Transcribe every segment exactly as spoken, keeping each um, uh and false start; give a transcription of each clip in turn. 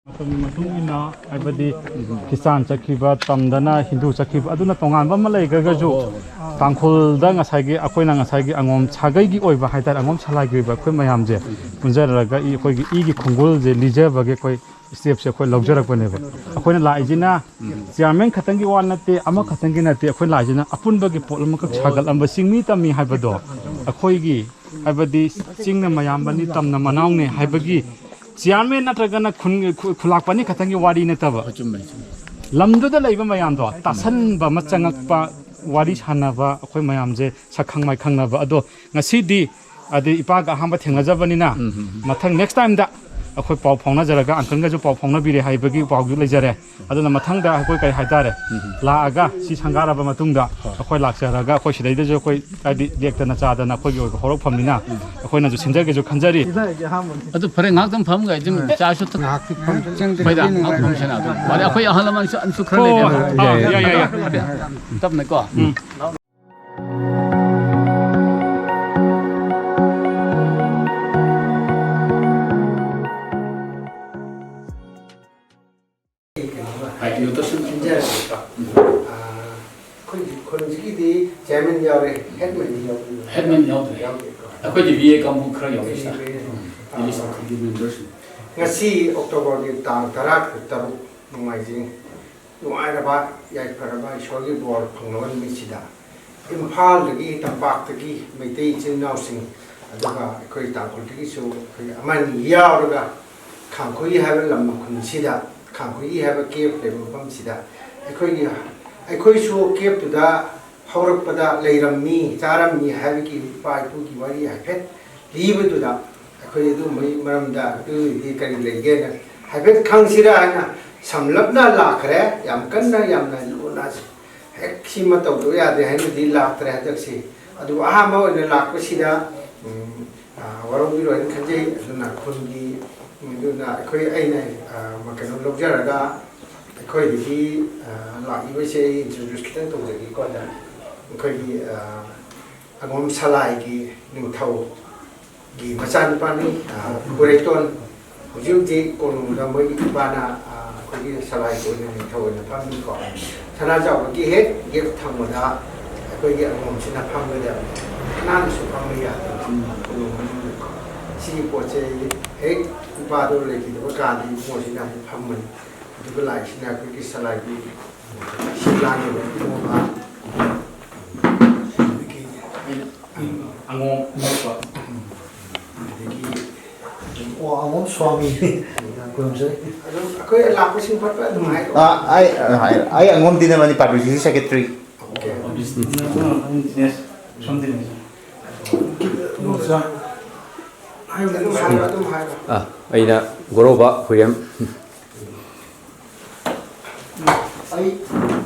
ꯃꯇꯝꯒꯤ ꯃꯇꯨꯡ ꯏꯟꯅ, ꯍꯥꯏꯕꯗꯤ ꯈ꯭ꯔꯤꯁꯇꯥꯟ ꯆꯠꯈꯤꯕ, ꯇꯝꯗꯅ ꯍꯤꯟꯗꯨ ꯆꯠꯈꯤꯕ, ꯑꯗꯨꯅ ꯇꯣꯉꯥꯟꯕ ꯑꯃ ꯂꯩꯈ꯭ꯔꯒꯁꯨ, ꯇꯥꯡꯈꯨꯜꯗ ꯉꯁꯥꯏꯒꯤ ꯑꯩꯈꯣꯏꯅ ꯉꯁꯥꯏꯒꯤ ꯑꯉꯣꯝ ꯁꯥꯒꯩꯒꯤ ꯑꯣꯏꯕ ꯍꯥꯏꯇꯥꯔꯦ, ꯑꯉꯣꯝ ꯁꯂꯥꯏꯒꯤ ꯑꯣꯏꯕ ꯑꯩꯈꯣꯏ ꯃꯌꯥꯝꯁꯦ ꯄꯨꯟꯖꯔꯒ ꯏ-, ꯑꯩꯈꯣꯏꯒꯤ ꯏꯒꯤ ꯈꯣꯡꯒꯨꯜꯁꯦ ꯂꯤꯖꯕꯒꯤ ꯑꯩꯈꯣꯏ ꯁ꯭ꯇꯦꯞꯁꯦ ꯑꯩꯈꯣꯏ ꯂꯧꯖꯔꯛꯄꯅꯦꯕ꯫ ꯑꯩꯈꯣꯏꯅ ꯂꯥꯛꯏꯁꯤꯅ ꯆꯤꯌꯥꯔꯃꯦꯟ ꯈꯛꯇꯪꯒꯤ ꯋꯥ ꯅꯠꯇꯦ, ꯑꯃꯈꯛꯇꯪꯒꯤ ꯅꯠꯇꯦ, ꯑꯩꯈꯣꯏ ꯂꯥꯛꯏꯁꯤꯅ ꯑꯄꯨꯟꯕꯒꯤ ꯄꯣꯠ ꯑꯃꯈꯛ ꯁꯥꯒꯠꯂꯝꯕ ꯆꯤꯡꯃꯤ ꯇꯝꯃꯤ ꯍꯥꯏꯕꯗꯣ, ꯑꯩꯈꯣꯏꯒꯤ, ꯍꯥꯏꯕꯗꯤ ꯆꯤꯡꯅ ꯃꯌꯥꯝꯕꯅꯤ, ꯇꯝꯅ ꯃꯅꯥꯎꯅꯤ ꯍꯥꯏꯕꯒꯤ ꯆꯤꯌꯥꯔꯃꯦꯟ ꯅꯠꯇ꯭ꯔꯒꯅ ꯈꯨꯟ, ꯈꯨ-, ꯈꯨꯂꯥꯛꯄꯅꯤ ꯈꯛꯇꯪꯒꯤ ꯋꯥꯔꯤ ꯅꯠꯇꯕ, ꯆꯨꯝꯃꯦ, ꯆꯨꯝꯃꯦ꯫ ꯂꯝꯗꯨꯗ ꯂꯩꯕ ꯃꯌꯥꯝꯗꯣ ꯇꯥꯁꯟꯕ ꯑꯃ ꯆꯪꯉꯛꯄ, ꯋꯥꯔꯤ ꯁꯥꯟꯅꯕ, ꯑꯩꯈꯣꯏ ꯃꯌꯥꯝꯁꯦ ꯁꯛꯈꯪ ꯃꯥꯏꯈꯪꯅꯕ꯫ ꯑꯗꯣ ꯉꯁꯤꯗꯤ, ꯑꯗꯩ ꯏꯄꯥꯒ ꯑꯍꯥꯟꯕ ꯊꯦꯡꯅꯖꯕꯅꯤꯅ, ꯎꯝ, ꯎꯝ, ꯎꯝ꯫ ꯃꯊꯪ next time ꯗ ꯑꯩꯈꯣꯏ ꯄꯥꯎ ꯐꯥꯎꯅꯖꯔꯒ, uncle ꯒꯁꯨ ꯄꯥꯎ ꯐꯥꯎꯅꯕꯤꯔꯦ ꯍꯥꯏꯕꯒꯤ ꯄꯥꯎꯁꯨ ꯂꯩꯖꯔꯦ꯫ ꯑꯗꯨꯅ ꯃꯊꯪꯗ ꯑꯩꯈꯣꯏ ꯀꯔꯤ ꯍꯥꯏꯇꯥꯔꯦ, ꯎꯝ, ꯎꯝ꯫ ꯂꯥꯛꯑꯒ ꯁꯤ ꯁꯪꯒꯥꯔꯕ ꯃꯇꯨꯡꯗ, ꯍꯣꯏ꯫ ꯑꯩꯈꯣꯏ ꯂꯥꯛꯆꯔꯒ, ꯑꯩꯈꯣꯏ ꯁꯤꯗꯩꯗꯁꯨ ꯑꯩꯈꯣꯏ, ꯍꯥꯏꯗꯤ, ꯂꯦꯛꯇꯅ ꯆꯥꯗꯅ ꯑꯩꯈꯣꯏꯒꯤ ꯑꯣꯏꯕ ꯍꯧꯔꯛꯐꯝꯅꯤꯅ, ꯎꯝ꯫ ꯑꯩꯈꯣꯏꯅꯁꯨ ꯁꯤꯟꯖꯒꯦꯁꯨ ꯈꯟꯖꯔꯤ꯫ ꯑꯗꯨ ꯐꯔꯦ, ꯉꯥꯏꯍꯥꯛꯇꯪ ꯐꯝꯒ ꯑꯗꯨꯝ ꯆꯥꯁꯨ ꯊꯛ-, ꯉꯥꯏꯍꯥꯛꯇꯤ ꯐꯝ-, ꯍꯣꯏꯗ, ꯉꯥꯏꯍꯥꯛ ꯐꯝꯁꯤꯅ ꯑꯗꯨꯝ꯫ ꯃꯥꯅꯦ, ꯑꯩꯈꯣꯏ ꯑꯍꯜ ꯂꯃꯟꯁꯨ ꯑꯃꯁꯨ ꯈꯔ ꯍꯣꯏ, ꯂꯩꯔꯦ꯫ ꯍꯣꯏ, ꯍꯣꯏ꯫ ꯌꯥꯏ, ꯌꯥꯏ, ꯌꯥꯏ, ꯌꯥꯏ꯫ ꯇꯞꯅꯀꯣ꯫ ꯎꯝ꯫ ꯀꯩꯅꯣꯝꯃ ꯍꯥꯏ, introduction ꯈꯟꯖꯔꯛꯀꯦꯀꯣ꯫ ꯎꯝ꯫ ꯑꯥ, ꯑꯩꯈꯣꯏꯒꯤ ꯈꯨꯟꯁꯤꯒꯤꯗꯤ chairman ꯌꯥꯎꯔꯦ, headman ꯗꯤ ꯌꯥꯎꯕꯤꯕ꯭ꯔꯥ? Headman ꯌꯥꯎꯗ꯭ꯔꯦ꯫ ꯌꯥꯎꯗꯦꯀꯣ꯫ ꯑꯩꯈꯣꯏꯗꯤ V A ꯀꯥꯡꯕꯨ ꯈꯔ ꯌꯥꯎꯔꯤ, ꯁꯥꯔ꯫ ꯎꯝ꯫ ꯎꯝ, ꯎꯝ꯫ ꯉꯁꯤ October ꯒꯤ ꯇꯥꯡ ꯇꯔꯥ ꯇꯔꯨꯛ, ꯅꯣꯡꯃꯥꯏꯖꯤꯡ, ꯅꯨꯡꯉꯥꯏꯔꯕ, ꯌꯥꯏꯐꯔꯕ, ꯏꯁꯣꯔꯒꯤ ꯕꯣꯔ ꯐꯪꯂꯕ ꯅꯨꯃꯤꯠꯁꯤꯗ ꯏꯝꯐꯥꯜꯗꯒꯤ, ꯇꯝꯄꯥꯛꯇꯒꯤ ꯃꯩꯇꯩ ꯏꯆꯤꯜ ꯏꯅꯥꯎꯁꯤꯡ, ꯑꯗꯨꯒ ꯑꯩꯈꯣꯏ ꯇꯥꯡꯈꯨꯜꯗꯒꯤꯁꯨ ꯑꯩꯈꯣꯏ ꯑꯃꯅꯤ ꯌꯥꯎꯔꯒ, ꯈꯥꯡꯈꯨꯏ ꯍꯥꯏꯕ ꯂꯝ ꯈꯨꯟꯁꯤꯗ, ꯈꯥꯡꯈꯨꯏ ꯍꯥꯏꯕ camp ꯂꯩꯕ ꯃꯐꯝꯁꯤꯗ, ꯑꯩꯈꯣꯏꯒꯤ, ꯑꯩꯈꯣꯏꯁꯨ camp ꯇꯨꯗ ꯍꯧꯔꯛꯄꯗ ꯂꯩꯔꯝꯃꯤ, ꯆꯥꯔꯝꯃꯤ ꯍꯥꯏꯕꯒꯤ ꯏꯄꯥ ꯏꯄꯨꯒꯤ ꯋꯥꯔꯤ ꯍꯥꯏꯐꯦꯠ ꯂꯤꯕꯗꯨꯗ, ꯑꯩꯈꯣꯏ ꯑꯗꯨꯝꯕꯒꯤ ꯃꯔꯝꯗ ꯑꯗꯨꯒꯤꯗꯤ ꯀꯔꯤ ꯂꯩꯒꯦꯅ ꯍꯥꯏꯐꯦꯠ ꯈꯪꯁꯤꯔꯥ ꯍꯥꯏꯅ ꯁꯝꯂꯞꯅ ꯂꯥꯛꯈ꯭ꯔꯦ꯫ ꯌꯥꯝ ꯀꯟꯅ, ꯌꯥꯝꯅ ꯂꯨꯅ ꯍꯦꯛ ꯁꯤꯃ ꯇꯧꯗꯕ ꯌꯥꯗꯦ ꯍꯥꯏꯅꯗꯤ ꯂꯥꯛꯇ꯭ꯔꯦ ꯍꯟꯗꯛꯁꯤ꯫ ꯑꯗꯨꯕꯨ ꯑꯍꯥꯟꯕ ꯑꯣꯏꯅ ꯂꯥꯛꯄꯁꯤꯗ, ꯎꯝ, ꯑ, ꯋꯥꯔꯧꯕꯤꯔꯣꯏ ꯍꯥꯏꯅ ꯈꯟꯖꯩ꯫ ꯑꯗꯨꯅ ꯈꯨꯟꯒꯤ, ꯑꯗꯨꯅ ꯑꯩꯈꯣꯏ, ꯑꯩꯅ, ꯑ, ꯀꯩꯅꯣ ꯂꯧꯖꯔꯒ, ꯑꯩꯈꯣꯏꯗꯒꯤ, ꯑ, ꯂꯥꯛꯏꯕꯁꯦ ꯑꯩ introduce ꯈꯤꯇꯪ ꯇꯧꯖꯒꯦꯀꯣ꯫ ꯑꯩꯈꯣꯏꯒꯤ, ꯑ, ꯑꯉꯣꯝ ꯁꯂꯥꯏꯒꯤ ꯅꯤꯡꯊꯧꯒꯤ ꯃꯆꯥꯅꯨꯄꯥꯅꯤ, ꯑ, ꯄꯨꯔꯩꯇꯣꯟ꯫ ꯍꯧꯖꯤꯛ ꯍꯧꯖꯤꯛ ꯀꯣꯅꯨꯡꯗ ꯃꯣꯏꯒꯤ ꯏꯄꯥꯅ, ꯑ, ꯑꯩꯈꯣꯏꯒꯤ ꯁꯂꯥꯏꯒꯤ ꯑꯣꯏꯅ ꯅꯤꯡꯊꯧ ꯑꯣꯏꯅ ꯐꯝꯃꯤꯀꯣ꯫ ꯁꯅꯥꯖꯥꯎꯕꯒꯤ ꯍꯦꯛ ꯌꯦꯠ ꯊꯪꯕꯗ ꯑꯩꯈꯣꯏꯒꯤ ꯑꯉꯣꯝꯁꯤꯅ ꯐꯝꯒꯗꯕꯅꯤ꯫ ꯀꯅꯥꯅꯁꯨ ꯐꯝꯕ ꯌꯥꯗꯕ ꯀꯣꯅꯨꯡ ꯃꯅꯨꯡꯗꯀꯣ꯫ ꯁꯤꯒꯤ ꯄꯣꯠꯁꯦ ꯍꯦꯛ ꯏꯄꯥꯗꯣ ꯂꯩꯈꯤꯗꯕ ꯀꯥꯟꯗ ꯏꯕꯨꯡꯉꯣꯁꯤꯅ ꯑꯃꯨꯛ ꯐꯝꯕꯅꯤ꯫ ꯑꯗꯨꯒ ꯂꯥꯏꯁꯤꯅ ꯑꯩꯈꯣꯏꯒꯤ ꯁꯂꯥꯏꯒꯤ ꯁꯤꯕꯂꯥꯒꯤ ꯑꯣꯏꯕ ꯏꯕꯨꯡꯉꯣ ꯑꯃ, ꯑꯗꯒꯤ ꯑꯉꯣꯝ ꯑꯉꯣꯝ ꯑꯣ, ꯑꯉꯣꯝ ꯁ꯭ꯋꯥꯃꯤ꯫ ꯌꯥꯝ ꯈꯨꯔꯨꯝꯖꯔꯤ꯫ ꯑꯗꯨꯝ ꯑꯩꯈꯣꯏ ꯂꯥꯛꯄꯁꯤꯡ ꯐꯠ ꯐꯠ ꯑꯗꯨꯝ ꯍꯥꯏꯔꯣ꯫ ꯑꯥ, ꯑꯩ, ꯑꯥ, ꯍꯥꯏ-, ꯑꯩ ꯑꯉꯣꯝ ꯇꯤꯅꯃꯅꯤ, ꯄꯥꯕ꯭ꯂꯤꯁꯤꯇꯤ ꯁꯦꯀ꯭ꯔꯦꯇꯔꯤ꯫ ꯑꯣꯀꯦ꯫ ꯑꯗꯨꯝ ꯍꯥꯏꯔꯣ, ꯑꯗꯨꯝ ꯍꯥꯏꯔꯣ꯫ ꯑꯥ, ꯑꯩꯅ ꯒꯣꯔꯣꯕ ꯍꯨꯏꯔꯦꯝ꯫ ꯑꯩ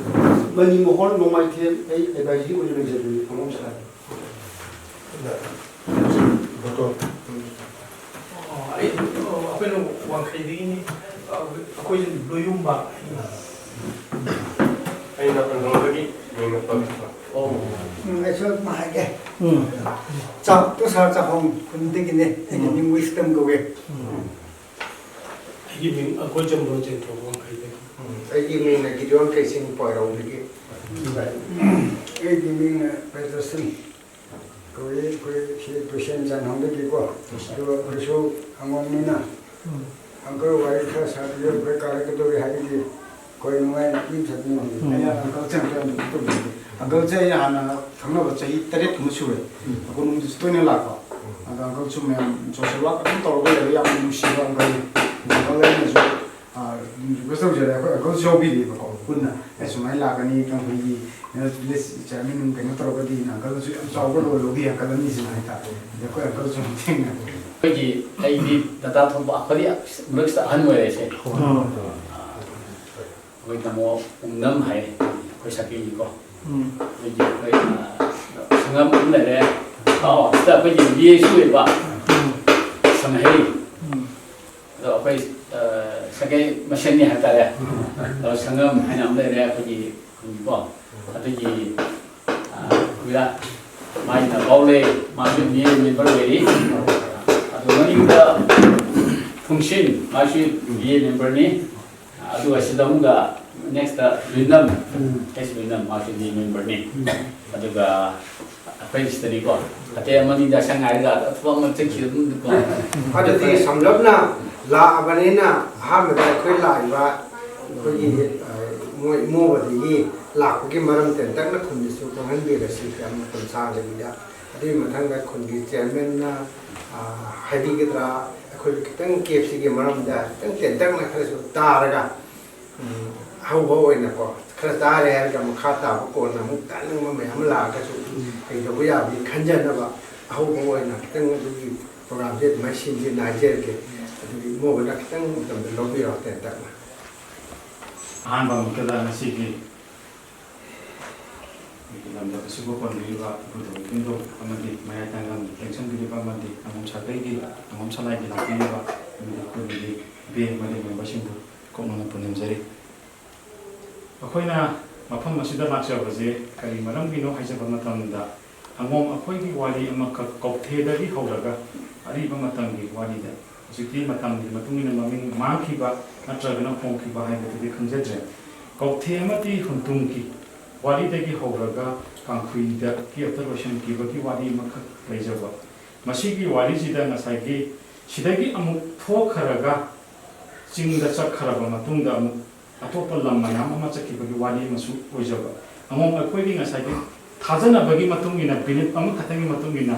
ꯃꯅꯤ ꯃꯣꯍꯟ ꯅꯣꯡꯃꯥꯏꯊꯦꯝ, ꯑꯩ ꯑꯦꯗꯚꯥꯏꯖꯔꯤ ꯑꯣꯏꯅ ꯂꯩꯖꯕꯅꯤ, ꯑꯉꯣꯝ ꯁꯥꯏ꯫ ꯑꯣ, ꯑꯩ, ꯑꯣ, ꯑꯩꯈꯣꯏꯅ ꯋꯥꯡꯈꯩꯗꯒꯤꯅꯤ꯫ ꯑꯩꯈꯣꯏꯁꯦ ꯂꯣꯌꯨꯝꯕ꯫ ꯑꯩꯅ ꯄꯟꯊꯧꯗꯒꯤ ꯃꯤꯡꯅ ꯄꯟꯊꯧ꯫ ꯑꯣ꯫ ꯎꯝ, ꯑꯩꯁꯨ ꯑꯗꯨꯝ ꯍꯥꯏꯒꯦ꯫ ꯎꯝ꯫ ꯆꯥꯛ-, ꯇꯣꯁꯥ ꯆꯥꯛꯈꯣꯡ ꯈꯨꯟꯗꯒꯤꯅꯦ꯫ ꯑꯩꯒꯤ ꯎꯝ꯫ ꯃꯤꯡ ꯋꯤꯁꯇꯝ ꯀꯧꯋꯦ꯫ ꯎꯝ꯫ ꯑꯩꯒꯤ ꯃꯤꯡ ꯑꯩꯈꯣꯏ ꯆꯝꯕ ꯆꯦꯟꯊꯣꯛ ꯋꯥꯡꯈꯩꯗꯒꯤ꯫ ꯎꯝ, ꯑꯩꯒꯤ ꯃꯤꯡꯅ ꯒꯤꯗꯤꯌꯣꯟ ꯀꯩꯁꯤꯡ ꯄꯣꯏꯔꯧꯗꯒꯤ꯫ ꯑꯩꯒꯤ ꯃꯤꯡꯅ ꯄ꯭ꯔꯗꯔꯁꯟ ꯀꯧꯏ꯫ ꯑꯩꯈꯣꯏ ꯁꯤ ꯄ꯭ꯔꯁꯦꯟ ꯆꯥꯟꯍꯣꯡꯗꯒꯤꯀꯣ꯫ ꯑꯗꯨꯒ ꯑꯩꯈꯣꯏꯁꯨ ꯑꯉꯣꯝꯅꯤꯅ ꯑꯪꯀꯜ ꯋꯥꯔꯤ ꯈꯔ ꯁꯥꯕꯤꯌꯨ, ꯑꯩꯈꯣꯏ ꯀꯥꯔꯛꯀꯗꯧꯔꯦ ꯍꯥꯏꯕꯒꯤ ꯑꯩꯈꯣꯏ ꯅꯨꯡꯉꯥꯏꯅ ꯏꯪ ꯆꯠꯃꯤꯟꯅꯕꯅꯤ꯫ ꯑꯩꯅ ꯑꯪꯀꯜꯁꯦ ꯑꯝꯇ ꯑꯝꯇ ꯇꯧꯕꯤꯒꯦ꯫ ꯑꯪꯀꯜꯁꯦ ꯑꯩ ꯍꯥꯟꯅ ꯈꯪꯅꯕ ꯆꯍꯤ ꯇꯔꯦꯠ ꯀꯨꯝꯕ ꯁꯨꯔꯦ꯫ ꯎꯝ꯫ ꯑꯩꯈꯣꯏ ꯅꯨꯡꯗꯤꯁꯨ ꯇꯣꯏꯅ ꯂꯥꯛꯄ꯫ ꯎꯝ꯫ ꯑꯗ ꯑꯪꯀꯜꯁꯨ ꯃꯌꯥꯝ ꯁꯣꯁꯦꯜ ꯋꯥꯔꯛ ꯑꯗꯨꯝ ꯇꯧꯔꯒ ꯂꯩꯕ ꯌꯥꯝꯅ ꯅꯨꯡꯁꯤꯕ ꯑꯪꯀꯜꯅꯤ꯫ ꯑꯪꯀꯜ ꯑꯩꯅꯁꯨ, ꯑ, ꯔꯤꯀ꯭ꯋꯦꯁ ꯇꯧꯖꯔꯦ, ꯑꯩꯈꯣꯏ ꯑꯪꯀꯜꯁꯨ ꯌꯥꯎꯕꯤꯔꯤꯕꯀꯣ ꯄꯨꯟꯅ꯫ ꯑꯩ ꯁꯨꯃꯥꯏꯅ ꯂꯥꯛꯀꯅꯤ, ꯀꯥꯡꯈꯨꯜꯒꯤ ꯚꯤꯂꯦꯖ ꯆꯤꯌꯔꯃꯦꯟ ꯀꯩꯅꯣ ꯇꯧꯔꯒꯗꯤ ꯑꯪꯀꯜꯅꯁꯨ ꯌꯥꯝ ꯆꯥꯎꯕ ꯔꯣꯜ ꯂꯧꯕꯤ, ꯑꯪꯀꯜ ꯑꯅꯤꯁꯤꯅ ꯍꯥꯏꯇꯥꯔꯦ꯫ ꯑꯗ ꯑꯩꯈꯣꯏ ꯑꯪꯀꯜꯁꯨ ꯌꯥꯝ ꯊꯦꯡꯅ ꯑꯩꯈꯣꯏꯒꯤ ꯑꯩꯗꯤ ꯗꯇꯥ ꯊꯣꯛꯄ ꯑꯩꯈꯣꯏꯗꯤ ꯃꯔꯛꯁꯤꯗ ꯑꯍꯟ ꯑꯣꯏꯔꯦꯁꯦ꯫ ꯑꯥ꯫ ꯑꯩꯈꯣꯏ ꯇꯥꯃꯣ ꯄꯨꯡꯅꯝ ꯍꯥꯏ, ꯑꯩꯈꯣꯏ ꯁꯛꯄꯤꯅꯤꯀꯣ꯫ ꯎꯝ꯫ ꯑꯩꯈꯣꯏꯒꯤ ꯑꯩꯈꯣꯏ, ꯑ, ꯁꯪꯉꯝ ꯑꯃ ꯂꯩꯔꯦ꯫ ꯑꯥꯎ, ꯁꯤꯗ ꯑꯩꯈꯣꯏꯒꯤ ꯕꯤ ꯑꯦꯁꯨ ꯑꯣꯏꯕ ꯎꯝ꯫ ꯁꯪꯍꯩ꯫ ꯎꯝ꯫ ꯑꯗꯣ ꯑꯩꯈꯣꯏ, ꯑ, ꯁꯥꯒꯩ ꯃꯁꯦꯟꯅꯤ ꯍꯥꯏꯇꯥꯔꯦ꯫ ꯑꯗꯣ ꯁꯪꯉꯝ ꯍꯥꯏꯅ ꯑꯃ ꯂꯩꯔꯦ ꯑꯩꯈꯣꯏꯒꯤ ꯈꯨꯟꯒꯤꯀꯣ꯫ ꯑꯗꯨꯒꯤ, ꯑ, ꯀꯨꯏꯔꯥ ꯃꯥꯏꯅ ꯄꯥꯎ ꯂꯩ, ꯃꯥꯁꯨ ꯃꯤ ꯃꯦꯝꯕꯔ ꯑꯣꯏꯔꯤ꯫ ꯑꯗꯣ ꯃꯅꯤꯡꯗ ꯅꯨꯡꯁꯤꯟ, ꯃꯥꯁꯨ ꯕꯤ ꯑꯦ ꯃꯦꯝꯕꯔꯅꯤ꯫ ꯑꯗꯨꯒ ꯁꯤꯗ ꯑꯃꯨꯛꯀ ꯅꯦꯛꯁꯇ ꯂꯨꯏꯅꯝ, ꯑꯦꯁ ꯂꯨꯏꯅꯝ, ꯃꯥꯁꯨ ꯕꯤ ꯑꯦ ꯃꯦꯝꯕꯔꯅꯤ꯫ ꯑꯗꯨꯒ ꯑꯩꯈꯣꯏ ꯁꯤꯗꯅꯤꯀꯣ, ꯑꯇꯩ ꯑꯃꯅꯤꯗ ꯁꯪ ꯍꯥꯏꯔꯒ ꯑꯊꯕꯛ ꯑꯃ ꯆꯠꯈꯤꯕ ꯑꯗꯨꯝ ꯀꯣ꯫ ꯑꯗꯨꯗꯤ ꯁꯝꯂꯞꯅ ꯂꯥꯛꯑꯕꯅꯤꯅ, ꯑꯍꯥꯟꯕꯗ ꯑꯩꯈꯣꯏ ꯂꯥꯛꯏꯕ ꯑꯩꯈꯣꯏꯒꯤ, ꯑ, ꯃꯣꯏ ꯏꯃꯣꯕꯗꯒꯤ ꯂꯥꯛꯄꯒꯤ ꯃꯔꯝ ꯇꯦꯟꯇꯛꯅ ꯈꯨꯝꯕꯤꯁꯨ ꯈꯪꯍꯟꯕꯤꯔꯁꯤ, ꯌꯥꯝ ꯃꯇꯝ ꯁꯥꯡꯗꯕꯤꯗ꯫ ꯑꯗꯨꯒꯤ ꯃꯊꯪꯗ ꯈꯨꯟꯒꯤ ꯆꯤꯌꯔꯃꯦꯟꯅ, ꯑ, ꯍꯥꯏꯕꯤꯒꯗ꯭ꯔꯥ, ꯑꯩꯈꯣꯏꯕꯨ ꯈꯤꯇꯪ ꯀꯦꯞꯁꯤꯒꯤ ꯃꯔꯝꯗ ꯈꯤꯇꯪ ꯇꯦꯟꯇꯛꯅ ꯈꯔꯁꯨ ꯇꯥꯔꯒ, ꯎꯝ, ꯑꯍꯧꯕ ꯑꯣꯏꯅꯀꯣ, ꯈꯔ ꯇꯥꯔꯦ ꯍꯥꯏꯔꯒ ꯃꯈꯥ ꯇꯥꯕ ꯀꯣꯟꯅ ꯑꯃꯨꯛ ꯇꯥꯅꯤꯡꯕ ꯃꯌꯥꯝ ꯑꯃ ꯂꯥꯛꯑꯒꯁꯨ ꯍꯩꯗꯧꯕ ꯌꯥꯕꯒꯤ ꯈꯟꯖꯅꯕ ꯑꯍꯧꯕ ꯑꯣꯏꯅ ꯈꯤꯇꯪ ꯑꯗꯨꯒꯤ ꯄ꯭ꯔꯣꯒ꯭ꯔꯥꯝꯁꯦ ꯑꯗꯨꯃꯥꯏꯅ ꯁꯤꯟꯁꯦꯅ ꯍꯥꯏꯖꯔꯒꯦ꯫ ꯑꯗꯨꯗꯤ ꯏꯃꯣꯕꯅ ꯈꯤꯇꯪ ꯃꯇꯝꯗꯣ ꯂꯧꯕꯤꯔꯣ ꯇꯦꯟꯇꯛꯅ꯫ ꯑꯍꯥꯟꯕ ꯃꯛꯇꯗ ꯉꯁꯤꯒꯤ ꯑꯩꯒꯤ ꯂꯝꯗꯝ ꯑꯁꯤꯕꯨ ꯀꯣꯟꯕꯤꯔꯤꯕ ꯏꯄꯨ ꯊꯧꯃꯤꯈꯤꯡꯗꯣ ꯑꯃꯗꯤ ꯃꯌꯥꯏ ꯊꯪꯒꯝ ꯂꯦꯡꯁꯤꯟꯕꯤꯔꯤꯕ ꯑꯃꯗꯤ ꯑꯉꯣꯝ ꯁꯥꯒꯩꯒꯤ, ꯑꯉꯣꯝ ꯁꯂꯥꯏꯒꯤ ꯂꯥꯛꯄꯤꯔꯤꯕ ꯑꯃꯗꯤ ꯈꯨꯟꯒꯤ ꯕꯦꯡ ꯑꯃꯗꯤ ꯃꯦꯝꯕꯔꯁꯤꯡꯕꯨ ꯀꯣꯛꯅꯅ ꯄꯨꯅꯤꯡꯖꯔꯤ꯫ ꯑꯩꯈꯣꯏꯅ ꯃꯐꯝ ꯑꯁꯤꯗ ꯂꯥꯛꯆꯕꯁꯦ ꯀꯔꯤ ꯃꯔꯝꯒꯤꯅꯣ ꯍꯥꯏꯖꯕ ꯃꯇꯝꯗ, ꯑꯉꯣꯝ ꯑꯩꯈꯣꯏꯒꯤ ꯋꯥꯔꯤ ꯑꯃꯈꯛ ꯀꯧꯊꯦꯗꯒꯤ ꯍꯧꯔꯒ ꯑꯔꯤꯕ ꯃꯇꯝꯒꯤ ꯋꯥꯔꯤꯗ, ꯍꯧꯖꯤꯛꯇꯤ ꯃꯇꯝꯒꯤ ꯃꯇꯨꯡ ꯏꯟꯅ ꯃꯃꯤꯡ ꯃꯥꯡꯈꯤꯕ ꯅꯠꯇ꯭ꯔꯒꯅ ꯍꯣꯡꯈꯤꯕ ꯍꯥꯏꯕꯗꯨꯗꯤ ꯈꯪꯖꯗ꯭ꯔꯦ꯫ ꯀꯧꯊꯦ ꯑꯃꯗꯤ ꯍꯨꯟꯇꯨꯝꯒꯤ ꯋꯥꯔꯤꯗꯒꯤ ꯍꯧꯔꯒ ꯀꯥꯡꯈꯨꯏꯗꯒꯤ ꯑꯝꯇ ꯂꯣꯏꯁꯤꯟꯈꯤꯕꯒꯤ ꯋꯥꯔꯤ ꯑꯃꯈꯛ ꯂꯩꯖꯕ꯫ ꯃꯁꯤꯒꯤ ꯋꯥꯔꯤꯁꯤꯗ ꯉꯁꯥꯏꯒꯤ ꯁꯤꯗꯒꯤ ꯑꯃꯨꯛ ꯊꯣꯛꯈ꯭ꯔꯒ ꯆꯤꯡꯗ ꯆꯠꯈ꯭ꯔꯕ ꯃꯇꯨꯡꯗ ꯑꯃꯨꯛ ꯑꯇꯣꯞꯄ ꯂꯝ ꯃꯌꯥꯝ ꯑꯃ ꯆꯠꯈꯤꯕꯒꯤ ꯋꯥꯔꯤ ꯑꯃꯁꯨ ꯑꯣꯏꯖꯕ꯫ ꯑꯃꯨꯛ ꯑꯩꯈꯣꯏꯒꯤ ꯉꯁꯥꯏꯒꯤ ꯊꯥꯖꯅꯕꯒꯤ ꯃꯇꯨꯡ ꯏꯟꯅ, ꯕꯤꯂꯤꯐ ꯑꯃꯈꯛꯇꯪꯒꯤ ꯃꯇꯨꯡ ꯏꯟꯅ,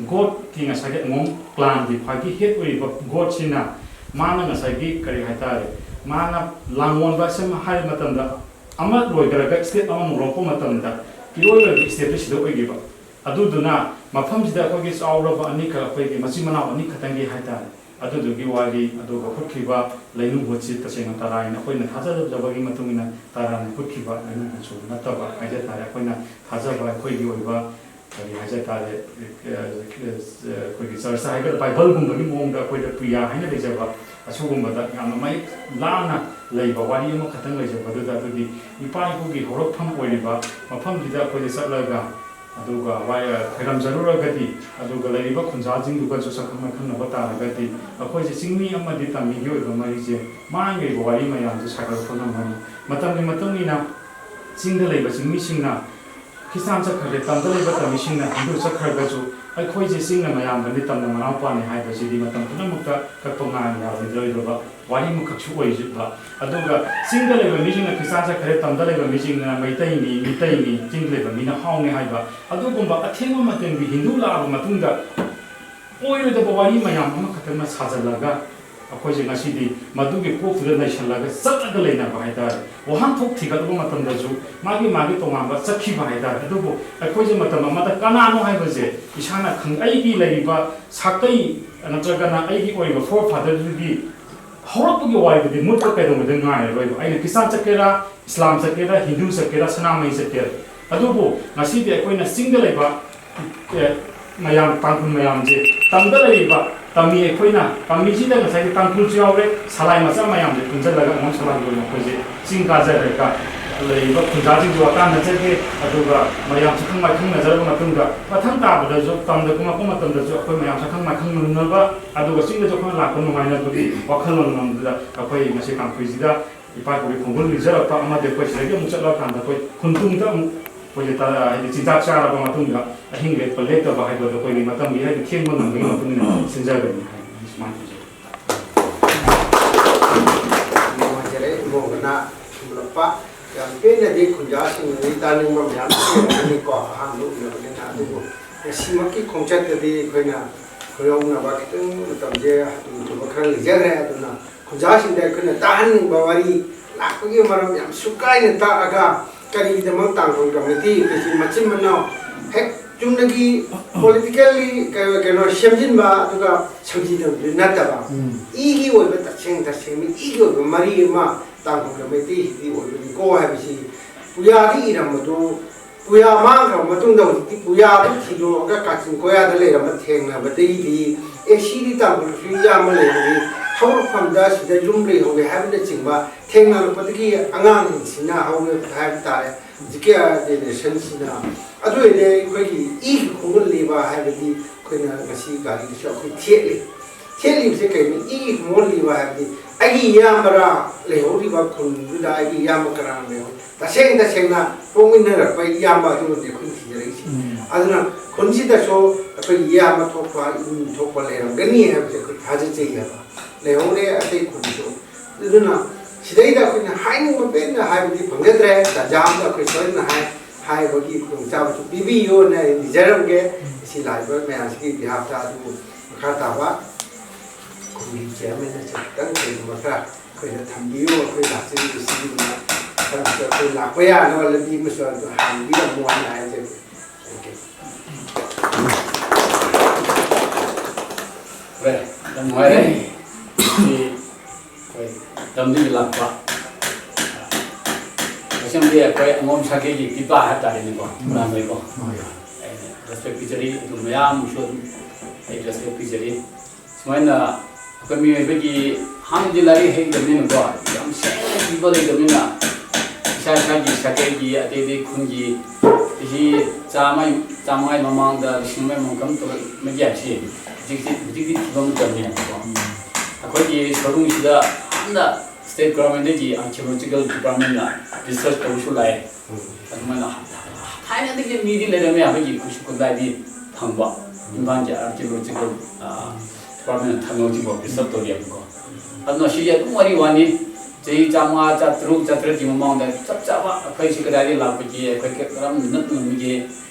ꯒꯣꯗꯀꯤ ꯉꯁꯥꯏꯒꯤ ꯑꯉꯣꯝ ꯀ꯭ꯂꯥꯟꯒꯤ ꯈ꯭ꯋꯥꯏꯒꯤ ꯍꯦꯗ ꯑꯣꯏꯔꯤꯕ ꯒꯣꯗꯁꯤꯅ ꯃꯥꯅ ꯉꯁꯥꯏꯒꯤ ꯀꯔꯤ ꯍꯥꯏꯇꯥꯔꯦ, ꯃꯥꯅ ꯂꯥꯡꯑꯣꯟꯕ ꯑꯁꯤ ꯍꯥꯏꯕ ꯃꯇꯝꯗ ꯑꯃ ꯂꯣꯏꯈ꯭ꯔꯒ ꯁ꯭ꯇꯦꯞ ꯑꯃꯃꯨꯛ ꯂꯧꯔꯛꯄ ꯃꯇꯝꯗ ꯏꯔꯣꯏ ꯂꯣꯏꯕ ꯁ꯭ꯇꯦꯞꯇꯨ ꯁꯤꯗ ꯑꯣꯏꯈꯤꯕ꯫ ꯑꯗꯨꯗꯨꯅ ꯃꯐꯝꯁꯤꯗ ꯑꯩꯈꯣꯏꯒꯤ ꯆꯥꯎꯔꯕ ꯑꯅꯤꯈꯛ, ꯑꯩꯈꯣꯏꯒꯤ ꯃꯆꯤꯟ ꯃꯅꯥꯎ ꯑꯅꯤꯈꯛꯇꯪꯒꯤ ꯍꯥꯏꯇꯥꯔꯦ, ꯑꯗꯨꯗꯨꯒꯤ ꯋꯥꯔꯤ꯫ ꯑꯗꯨꯒ ꯍꯨꯠꯈꯤꯕ ꯂꯩꯅꯨꯡ ꯍꯨꯠꯁꯤ ꯇꯁꯦꯡꯅ ꯇꯔꯥꯏꯅ ꯑꯩꯈꯣꯏꯅ ꯊꯥꯖꯖꯕꯒꯤ ꯃꯇꯨꯡ ꯏꯟꯅ ꯇꯔꯥꯏꯅ ꯍꯨꯠꯈꯤꯕ ꯂꯩꯅꯨꯡ ꯍꯨꯠꯁꯨ ꯅꯠꯇꯕ ꯍꯥꯏꯖ ꯇꯥꯔꯦ꯫ ꯑꯩꯈꯣꯏꯅ ꯊꯥꯖꯕ ꯑꯩꯈꯣꯏꯒꯤ ꯑꯣꯏꯕ ꯀꯔꯤ ꯍꯥꯏꯖ ꯇꯥꯔꯦ, ꯑꯩꯈꯣꯏꯒꯤ ꯆꯔꯆꯇ ꯍꯥꯏꯒꯗ꯭ꯔꯥ, ꯕꯥꯏꯕꯜꯒꯨꯝꯕꯒꯤ ꯃꯑꯣꯡꯗ ꯑꯩꯈꯣꯏꯗ ꯄ꯭ꯔꯤꯌꯥ ꯍꯥꯏꯅ ꯂꯩꯖꯕ, ꯑꯁꯤꯒꯨꯝꯕꯗ ꯌꯥꯝꯅ ꯃꯌꯦꯛ ꯂꯥꯅ ꯂꯩꯕ ꯋꯥꯔꯤ ꯑꯃꯈꯛꯇꯪ ꯂꯩꯖꯕꯗꯨꯗ, ꯑꯗꯨꯒꯤ ꯏꯄꯥ ꯏꯄꯨꯒꯤ ꯍꯧꯔꯛꯐꯝ ꯑꯣꯏꯔꯤꯕ ꯃꯐꯝꯁꯤꯗ ꯑꯩꯈꯣꯏꯗ ꯆꯠꯂꯒ ꯑꯗꯨꯒ ꯋꯥ-, ꯈꯣꯏꯔꯝꯖꯔꯨꯔꯒꯗꯤ, ꯑꯗꯨꯒ ꯂꯩꯔꯤꯕ ꯈꯨꯟꯖꯥꯁꯤꯡꯗꯨꯒꯁꯨ ꯁꯛꯈꯪ ꯃꯥꯏꯈꯪꯅꯕ ꯇꯥꯔꯒꯗꯤ, ꯑꯩꯈꯣꯏꯁꯦ ꯆꯤꯡꯃꯤ ꯑꯃꯗꯤ ꯇꯝꯃꯤꯒꯤ ꯑꯣꯏꯕ ꯃꯔꯤꯁꯦ, ꯃꯥꯡꯈ꯭ꯔꯤꯕ ꯋꯥꯔꯤ ꯃꯌꯥꯝꯁꯦ ꯁꯥꯒꯠꯂꯛꯄ ꯉꯝꯒꯅꯤ꯫ ꯃꯇꯝꯒꯤ ꯃꯇꯨꯡ ꯏꯟꯅ ꯆꯤꯡꯗ ꯂꯩꯕ ꯆꯤꯡꯃꯤꯁꯤꯡꯅ ꯈ꯭ꯔꯤꯁꯇꯥꯟ ꯆꯠꯈ꯭ꯔꯒ, ꯇꯝꯗ ꯂꯩꯕ ꯇꯝꯃꯤꯁꯤꯡꯅ ꯍꯤꯟꯗꯨ ꯆꯠꯈ꯭ꯔꯒꯁꯨ, ꯑꯩꯈꯣꯏꯁꯦ ꯆꯤꯡꯅ ꯃꯌꯥꯝꯕꯅꯤ, ꯇꯝꯅ ꯃꯅꯥꯎꯄꯥꯅꯤ ꯍꯥꯏꯕꯁꯤꯗꯤ ꯃꯇꯝ ꯄꯨꯝꯅꯃꯛꯇ ꯀꯛꯄ ꯉꯥꯏ ꯌꯥꯔꯣꯏꯗꯣꯔꯤꯕ ꯋꯥꯔꯤꯃꯈꯛꯁꯨ ꯑꯣꯏꯖꯕ꯫ ꯑꯗꯨꯒ ꯆꯤꯡꯗ ꯂꯩꯕ ꯃꯤꯁꯤꯡꯅ ꯈ꯭ꯔꯤꯁꯇꯥꯟ ꯆꯠꯈ꯭ꯔꯦ, ꯇꯝꯗ ꯂꯩꯕ ꯃꯤꯁꯤꯡꯅ ꯃꯩꯇꯩꯅꯤ, ꯃꯤꯇꯩꯅꯤ, ꯆꯤꯡꯗ ꯂꯩꯕ ꯃꯤꯅ ꯍꯥꯎꯅꯤ ꯍꯥꯏꯕ, ꯑꯗꯨꯒꯨꯝꯕ ꯑꯊꯦꯡꯕ ꯃꯇꯝꯒꯤ ꯍꯤꯟꯗꯨ ꯂꯥꯛꯑꯕ ꯃꯇꯨꯡꯗ ꯑꯣꯏꯔꯣꯏꯗꯕ ꯋꯥꯔꯤ ꯃꯌꯥꯝ ꯑꯃꯈꯛꯇꯪꯅ ꯁꯥꯖꯜꯂꯒ, ꯑꯩꯈꯣꯏꯁꯦ ꯉꯁꯤꯗꯤ ꯃꯗꯨꯒꯤ ꯀꯣꯛꯇꯨꯗ ꯅꯩꯁꯜꯂꯒ ꯆꯠꯂꯒ ꯂꯩꯅꯕ ꯍꯥꯏꯇꯥꯔꯦ꯫ ꯋꯥꯍꯟꯊꯣꯛ ꯊꯤꯒꯠꯂꯨꯕ ꯃꯇꯝꯗꯁꯨ ꯃꯥꯒꯤ ꯃꯥꯒꯤ ꯇꯣꯉꯥꯟꯕ ꯆꯠꯈꯤꯕ ꯍꯥꯏꯇꯥꯔꯦ꯫ ꯑꯗꯨꯕꯨ ꯑꯩꯈꯣꯏꯁꯦ ꯃꯇꯝ ꯑꯃꯗ ꯀꯅꯥꯅꯣ ꯍꯥꯏꯕꯁꯦ ꯏꯁꯥꯅ ꯈꯪ-, ꯑꯩꯒꯤ ꯂꯩꯔꯤꯕ ꯁꯥꯀꯩ ꯅꯠꯇ꯭ꯔꯒꯅ ꯑꯩꯒꯤ ꯑꯣꯏꯕ forefatherꯗꯨꯒꯤ ꯍꯧꯔꯛꯄꯒꯤ ꯋꯥꯔꯤꯗꯨꯗꯤ ꯃꯨꯠꯄ ꯀꯩꯗꯧꯉꯩꯗ ꯉꯥꯏꯔꯔꯣꯏꯕ꯫ ꯑꯩꯅ ꯈ꯭ꯔꯤꯁꯇꯥꯟ ꯆꯠꯀꯦꯔꯥ, ꯏꯁꯂꯥꯝ ꯆꯠꯀꯦꯔꯥ, ꯍꯤꯟꯗꯨ ꯆꯠꯀꯦꯔꯥ, ꯁꯅꯥꯃꯍꯤ ꯆꯠꯀꯦꯔꯥ꯫ ꯑꯗꯨꯕꯨ ꯉꯁꯤꯗꯤ ꯑꯩꯈꯣꯏꯅ ꯆꯤꯡꯗ ꯂꯩꯕ, ꯑꯦ, ꯃꯌꯥꯝ, ꯇꯥꯡꯈꯨꯜ ꯃꯌꯥꯝꯁꯦ, ꯇꯝꯗ ꯂꯩꯔꯤꯕ ꯇꯝꯃꯤ ꯑꯩꯈꯣꯏꯅ, ꯇꯝꯃꯤꯁꯤꯗ ꯉꯁꯥꯏꯒꯤ ꯇꯥꯡꯈꯨꯜꯁꯨ ꯌꯥꯎꯔꯦ, ꯁꯂꯥꯏ ꯃꯆꯥ ꯃꯌꯥꯝꯁꯦ ꯄꯨꯟꯁꯤꯜꯂꯒ ꯑꯃꯨꯛ ꯁꯂꯥꯏꯒꯤ ꯑꯣꯏꯅ ꯑꯩꯈꯣꯏꯁꯦ ꯆꯤꯡ ꯀꯥꯖꯔꯒ ꯂꯩꯔꯤꯕ ꯈꯨꯟꯖꯥꯁꯤꯡꯁꯨ ꯋꯥꯇꯥꯟꯅꯖꯒꯦ꯫ ꯑꯗꯨꯒ ꯃꯌꯥꯝ ꯁꯛꯈꯪ ꯃꯥꯏꯈꯪꯅꯖꯔꯕ ꯃꯇꯨꯡꯗ, ꯃꯊꯪ ꯇꯥꯕꯗꯁꯨ ꯇꯝꯗ ꯀꯨꯝꯃꯛꯄ ꯃꯇꯝꯗꯁꯨ ꯑꯩꯈꯣꯏ ꯃꯌꯥꯝ ꯁꯛꯈꯪ ꯃꯥꯏꯈꯪꯅꯅꯕ, ꯑꯗꯨꯒ ꯆꯤꯡꯗꯁꯨ ꯑꯩꯈꯣꯏꯅ ꯂꯥꯛꯄ ꯅꯨꯡꯉꯥꯏꯅꯕꯒꯤ ꯋꯥꯈꯜꯂꯣꯟ ꯑꯃꯗ ꯑꯩꯈꯣꯏ ꯉꯁꯤ ꯀꯥꯡꯈꯨꯏꯁꯤꯗ ꯏꯄꯥ ꯏꯄꯨꯒꯤ ꯈꯣꯡꯒꯨꯜ ꯂꯤꯖꯔꯛꯄ ꯑꯃꯗꯤ ꯑꯩꯈꯣꯏ ꯁꯤꯗꯒꯤ ꯑꯃꯨꯛ ꯆꯠꯂꯀꯥꯟꯗ ꯑꯩꯈꯣꯏ ꯈꯨꯟꯇꯨꯡꯗ ꯑꯃꯨꯛ ꯑꯩꯈꯣꯏꯒꯤ ꯇ-, ꯍꯥꯏꯗꯤ ꯆꯤꯟꯖꯥꯛ ꯆꯥꯔꯕ ꯃꯇꯨꯡꯗ ꯑꯍꯤꯡ ꯂꯦꯛꯄ ꯂꯦꯛꯇꯕ ꯍꯥꯏꯕꯗꯣ ꯑꯩꯈꯣꯏꯒꯤ ꯃꯇꯝꯒꯤ ꯍꯥꯏꯗꯤ ꯊꯦꯡꯕ ꯉꯝꯕꯒꯤ ꯃꯇꯨꯡ ꯏꯟꯅ ꯁꯤꯟꯖꯒꯅꯤ ꯍꯥꯏ꯫ ꯁꯨꯃꯥꯏꯅ ꯇꯧꯖꯩ꯫ ꯌꯥꯝ ꯅꯨꯡꯉꯥꯏꯖꯔꯦ꯫ ꯏꯕꯨꯡꯉꯣꯅ ꯊꯝꯂꯛꯄ ꯌꯥꯝ ꯄꯦꯟꯅꯗꯤ ꯈꯨꯟꯖꯥꯁꯤꯡꯅꯗꯤ ꯇꯥꯅꯤꯡꯕ ꯃꯌꯥꯝ ꯂꯩꯔꯝꯒꯅꯤꯀꯣ, ꯑꯍꯥꯟꯕ ꯎꯅꯕꯅꯤꯅ꯫ ꯑꯗꯨꯕꯨ ꯉꯁꯤꯃꯛꯀꯤ ꯈꯣꯡꯆꯠꯇꯗꯤ ꯑꯩꯈꯣꯏꯅ ꯈꯨꯌꯧꯅꯕ ꯈꯤꯇꯪ ꯃꯇꯝꯁꯦ ꯍꯥꯊꯨ ꯍꯥꯊꯨꯕ ꯈꯔ ꯂꯩꯖꯈ꯭ꯔꯦ꯫ ꯑꯗꯨꯅ ꯈꯨꯟꯖꯥꯁꯤꯡꯗ ꯑꯩꯈꯣꯏꯅ ꯇꯥꯍꯟꯅꯤꯡꯕ ꯋꯥꯔꯤ ꯂꯥꯛꯄꯒꯤ ꯃꯔꯝ ꯌꯥꯝ ꯁꯨꯀꯥꯏꯅ ꯇꯥꯛꯑꯒ, ꯀꯔꯤꯒꯤꯗꯃꯛ ꯇꯥꯡꯈꯨꯜꯒ ꯃꯩꯇꯩ ꯑꯩꯈꯣꯏꯁꯤ ꯃꯆꯤꯟ ꯃꯅꯥꯎ ꯍꯦꯛ ꯆꯨꯝꯅꯒꯤ politically ꯀ-, ꯀꯩꯅꯣ ꯁꯦꯝꯖꯤꯟꯕ ꯑꯗꯨꯒ ꯁꯝꯖꯤꯟꯅꯕꯗꯨ ꯅꯠꯇꯕ, ꯎꯝ꯫ ꯏꯒꯤ ꯑꯣꯏꯕ ꯇꯁꯦꯡ ꯇꯁꯦꯡꯅ ꯏꯒꯤ ꯑꯣꯏꯕ ꯃꯔꯤ ꯑꯃ ꯇꯥꯡꯈꯨꯜꯒ ꯃꯩꯇꯩꯁꯤꯗꯤ ꯑꯣꯏꯕꯅꯤꯀꯣ ꯍꯥꯏꯕꯁꯤ ꯄꯨꯌꯥꯗ ꯏꯔꯝꯕꯗꯨ, ꯄꯨꯌꯥ ꯃꯥꯡꯈ꯭ꯔꯕ ꯃꯇꯨꯡꯗ ꯍꯧꯖꯤꯛꯇꯤ ꯄꯨꯌꯥꯗꯨ ꯊꯤꯗꯣꯛꯑꯒ ꯀꯥꯆꯤꯟ ꯀꯣꯌꯥꯗ ꯂꯩꯔꯝꯕ ꯊꯦꯡꯅꯕꯗꯒꯤꯗꯤ, ꯑꯦ, ꯁꯤꯗꯤ ꯇꯥꯡꯈꯨꯜꯒꯤꯁꯨ ꯏꯌꯥꯝꯕ ꯂꯩꯔꯝꯃꯤ, ꯍꯧꯔꯛꯐꯝꯗ ꯁꯤꯗ ꯌꯨꯝ ꯂꯩꯍꯧꯋꯦ ꯍꯥꯏꯕꯅꯆꯤꯡꯕ ꯊꯦꯡꯅꯔꯛꯄꯗꯒꯤ ꯑꯉꯥꯡꯁꯤꯡꯁꯤꯅ ꯍꯧꯔꯛꯄ ꯍꯥꯏꯕ ꯇꯥꯔꯦ꯫ ꯍꯧꯖꯤꯛꯀꯤ ꯖꯦꯅꯦꯔꯦꯁꯟꯁꯤꯅ ꯑꯗꯨ ꯑꯣꯏꯔꯗꯤ ꯑꯩꯈꯣꯏꯒꯤ ꯏꯒꯤ ꯈꯣꯡꯒꯨꯜꯂꯤꯕ ꯍꯥꯏꯕꯗꯤ ꯑꯩꯈꯣꯏꯅ ꯉꯁꯤ ꯒꯥꯔꯤꯗꯁꯨ ꯑꯩꯈꯣꯏ ꯊꯦꯠꯂꯤ꯫ ꯊꯦꯠꯂꯤꯕꯁꯦ ꯀꯩꯅꯣ? ꯏꯒꯤ ꯈꯣꯡꯒꯨꯜꯂꯤꯕ ꯍꯥꯏꯕꯗꯤ ꯑꯩꯒꯤ ꯏꯌꯥꯝꯕꯔꯥ ꯂꯩꯍꯧꯔꯤꯕ ꯈꯨꯟꯗꯨꯗ ꯑꯩꯒꯤ ꯏꯌꯥꯝꯕ ꯀꯅꯥ ꯂꯩꯍꯧꯔꯤ? ꯇꯁꯦꯡ ꯇꯁꯦꯡꯅ ꯄꯣꯛꯃꯤꯟꯅꯔꯛꯄ ꯏꯌꯥꯝꯕ ꯑꯗꯨꯕꯨꯅꯤ ꯑꯩꯈꯣꯏꯅ ꯊꯤꯖꯔꯛꯏꯁꯦ꯫ ꯎꯝ꯫ ꯑꯗꯨꯅ ꯈꯨꯟꯁꯤꯗꯁꯨ ꯑꯩꯈꯣꯏꯒꯤ ꯏꯌꯥꯝꯕ ꯊꯣꯛꯄ, ꯏꯕꯨꯡ ꯊꯣꯛꯄ ꯂꯩꯔꯝꯒꯅꯤ ꯍꯥꯏꯕꯁꯦ ꯑꯩꯈꯣꯏ ꯊꯥꯖꯖꯩ ꯍꯥꯏꯕ꯫ ꯂꯩꯍꯧꯔꯦ ꯑꯇꯩ ꯈꯨꯟꯁꯨ꯫ ꯑꯗꯨꯅ ꯁꯤꯗꯩꯗ ꯑꯩꯈꯣꯏꯅ ꯍꯥꯏꯅꯤꯡꯕ ꯄꯦꯟꯅ ꯍꯥꯏꯕꯗꯤ ꯐꯪꯖꯗ꯭ꯔꯦ꯫ ꯇꯥꯟꯖꯥ ꯑꯃꯗ ꯑꯩꯈꯣꯏ ꯁꯣꯏꯗꯅ ꯍꯥꯏ-, ꯍꯥꯏꯕꯒꯤ ꯈꯨꯗꯣꯡꯆꯥꯕꯁꯨ ꯄꯤꯕꯤꯌꯣꯅ ꯑꯩ ꯅꯤꯖꯔꯝꯒꯦ꯫ ꯉꯁꯤ ꯂꯥꯛꯏꯕ ꯃꯌꯥꯝꯁꯤꯒꯤ ꯕꯤꯍꯥꯐꯇ꯫ ꯑꯗꯨꯕꯨ ꯃꯈꯥ ꯇꯥꯕ ꯈꯨꯟꯒꯤ ꯆꯤꯌꯔꯃꯦꯟꯅꯁꯨ ꯈꯤꯇꯪ ꯀꯩꯒꯨꯝꯕ ꯈꯔ ꯑꯩꯈꯣꯏꯗ ꯊꯝꯕꯤꯌꯨ꯫ ꯑꯩꯈꯣꯏ ꯂꯥꯛꯆꯔꯤꯕꯁꯤꯒꯤ ꯃꯔꯛꯇ ꯑꯩꯈꯣꯏ ꯂꯥꯛꯄ ꯌꯥꯅꯕ ꯂꯝꯕꯤ ꯑꯃꯁꯨ ꯑꯗꯨ ꯍꯥꯡꯕꯤꯔꯝꯃꯣ ꯍꯥꯏꯅ ꯍꯥꯏꯖꯒꯦ꯫ Thank you꯫ ꯍꯣꯏ, ꯌꯥꯝ ꯅꯨꯡꯉꯥꯏꯔꯦ꯫ ꯁꯤ ꯑꯩꯈꯣꯏ ꯂꯝꯗꯒꯤ ꯂꯥꯛꯄ, ꯑꯁꯦꯡꯕꯗꯤ ꯑꯩꯈꯣꯏ ꯑꯉꯣꯝ ꯁꯥꯒꯩꯒꯤ ꯄꯤꯄꯥ ꯍꯥꯏꯇꯥꯔꯦꯅꯦꯀꯣ, ꯃꯥꯟꯅꯩꯀꯣ꯫ ꯍꯣꯏ꯫ ꯑꯩꯅ ꯔꯦꯁꯄꯦꯛ ꯄꯤꯖꯔꯤ, ꯑꯗꯨ ꯃꯌꯥꯝꯁꯨ ꯑꯗꯨꯝ ꯑꯩ ꯔꯦꯁꯄꯦꯛ ꯄꯤꯖꯔꯤ꯫ ꯁꯨꯃꯥꯏꯅ ꯑꯩꯈꯣꯏ ꯃꯤꯑꯣꯏꯕꯒꯤ ꯍꯥꯟꯅꯗꯤ ꯂꯥꯏꯔꯤꯛ ꯍꯩꯇꯕꯅꯤꯅꯀꯣ, ꯌꯥꯝ ꯁꯦꯡꯅ ꯄꯤꯕ ꯂꯩꯇꯕꯅꯤꯅ, ꯏꯁꯥ ꯏꯁꯥꯒꯤ ꯁꯥꯒꯩꯒꯤ, ꯑꯇꯩ ꯑꯇꯩ ꯈꯨꯟꯒꯤ, ꯆꯍꯤ ꯆꯥꯝꯃ, ꯆꯥꯝꯃꯉꯥꯒꯤ ꯃꯃꯥꯡꯗ, ꯂꯤꯁꯤꯡ ꯑꯃꯒꯤ ꯃꯃꯥꯡꯗ ꯀꯔꯝ ꯇꯧꯔꯛꯏ ꯍꯥꯏꯕꯁꯤ ꯍꯧꯖꯤꯛꯇꯤ, ꯍꯧꯖꯤꯛꯇꯤ ꯊꯤꯕ ꯃꯇꯝꯅꯦꯕꯀꯣ꯫ ꯑꯩꯈꯣꯏꯒꯤ ꯁꯣꯔꯨꯡꯁꯤꯗ ꯌꯥꯝꯅ state government ꯇꯒꯤ archaeological department ꯅ research ꯇꯧꯕꯁꯨ ꯂꯥꯛꯑꯦ꯫ ꯑꯗꯨꯃꯥꯏꯅ ꯊꯥꯏꯅꯗꯒꯤ ꯃꯤꯗꯤ ꯂꯩꯔꯝꯃꯦ, ꯑꯩꯈꯣꯏꯒꯤ ꯈꯨꯠꯁꯨ ꯈꯨꯠꯂꯥꯏꯗꯤ ꯐꯪꯕ꯫ ꯏꯝꯐꯥꯜꯒꯤ archaeological, ꯑ, department ꯅ ꯊꯝꯃꯦ ꯍꯧꯖꯤꯛꯐꯥꯎ research ꯇꯧꯔꯤꯑꯕꯀꯣ꯫ ꯑꯗꯨꯅ ꯁꯤꯁꯦ ꯑꯗꯨꯝ ꯋꯥꯔꯤ ꯋꯥꯅꯤ꯫ ꯆꯍꯤ ꯆꯥꯝꯃꯉꯥ, ꯆꯥꯇ꯭ꯔꯨꯛ, ꯆꯥꯇ꯭ꯔꯦꯠꯀꯤ ꯃꯃꯥꯡꯗ ꯆꯞ ꯆꯥꯕ ꯑꯩꯈꯣꯏꯁꯤ ꯀꯗꯥꯏꯗꯒꯤ ꯂꯥꯛꯄꯒꯦ, ꯑꯩꯈꯣꯏ ꯀꯔꯝꯅ ꯅꯠ ꯉꯝꯃꯤꯒꯦ